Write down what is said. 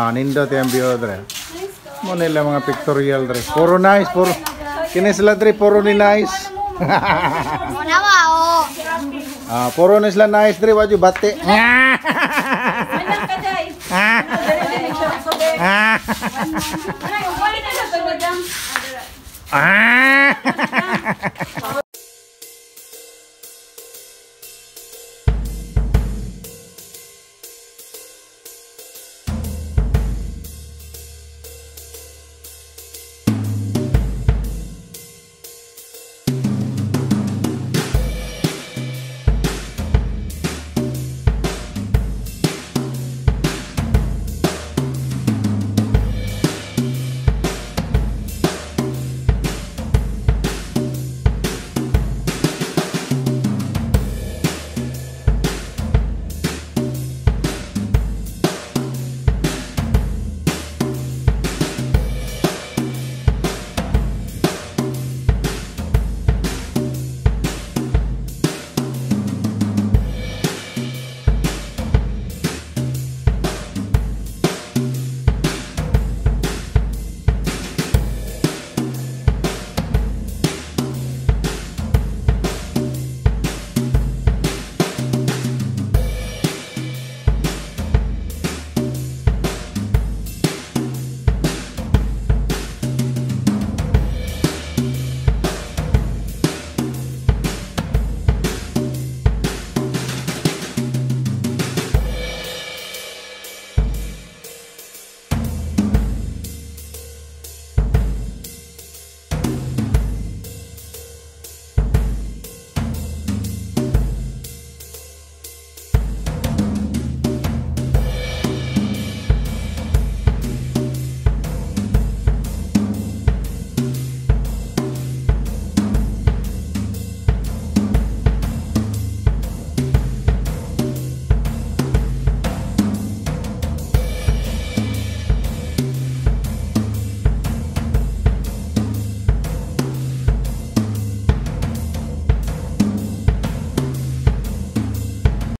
Ah, nindot yung view dre. Mo nila mga pictorial dre. Puro nice, puro. Kini sila dre, puro ni nice. Mo na ba, oh. Ah, puro ni sila nice dre, wadyo bati. Manang ka, day. Ah. Wala na sa madam. Ah.